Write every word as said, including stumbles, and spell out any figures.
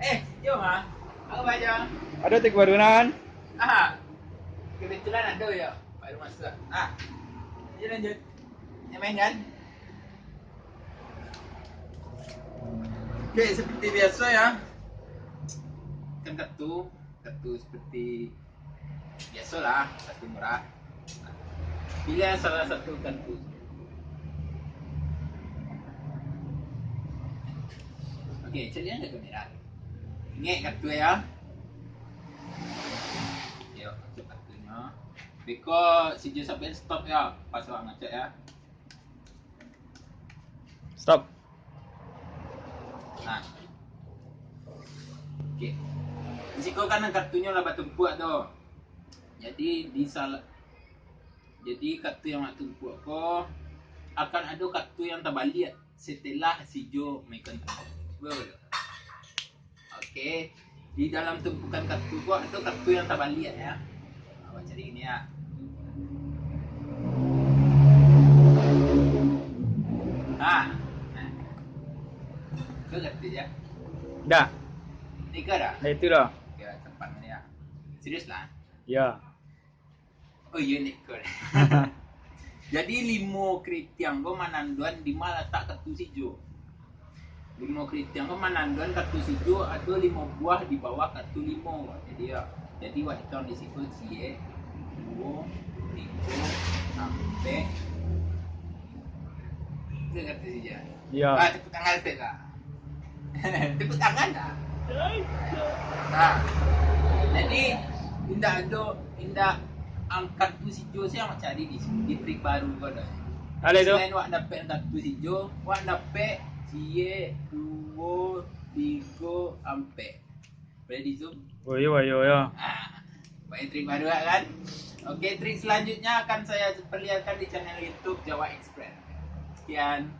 Eh, yo mah. Apa aja? Ada trik baru nan? Ah, kebetulan ada ya. Baru masuk. Ah, ya lanjut. Yang main kan? Oke, seperti biasa ya. Kan kartu, kartu seperti biasalah, kartu murah. Pilih salah satu kartu. Oke, cari aja kamera. Ingat kartu ya. Yo, masuk kartunya. Beko sijau sampai stop ya, pas awak ngecek ya. Stop. Nah. Oke. Di siko kan kartunyo lah batumpuak tu. Jadi di salah, jadi kartu yang batumpuak ko akan ada kartu yang terbalik setelah sijau main kartu. Cuba dulu. Oke. Di dalam tumpukan kartu ko ada kartu yang terbalik ya. Awak cari ini ya. Nah. Nah. Ke kartu ya. Dah. Tiga dah. Dah itu dah. Ya, cepat ni ya. Serius lah. Ya. Oh iya ni kau. Jadi limo keritiang ko mananduan di ma latak kartu sijau. Limo keritiang ko mananduan kartu sijau ado limo buah di bawah kartu limo. Jadi ya, jadi wak hitong di siko ciek, duo, tigo, ampek. Itu kartu sijau. Ya. Ah, tepuk tangan tu kak. Tepuk tangan dah. Nah, jadi indak ado, indak angkat tu sijau siang cari di sini, di trik baru ko dah. Ada tu. Selain wak dapek angkat tu sijau, wak dapek ciek, duo, tigo, ampek. Boleh di zoom? Oh iya, iya, iya. Ah, baik trik baru kan? Oke, trik selanjutnya akan saya perlihatkan di channel YouTube Jawa Express. Sekian.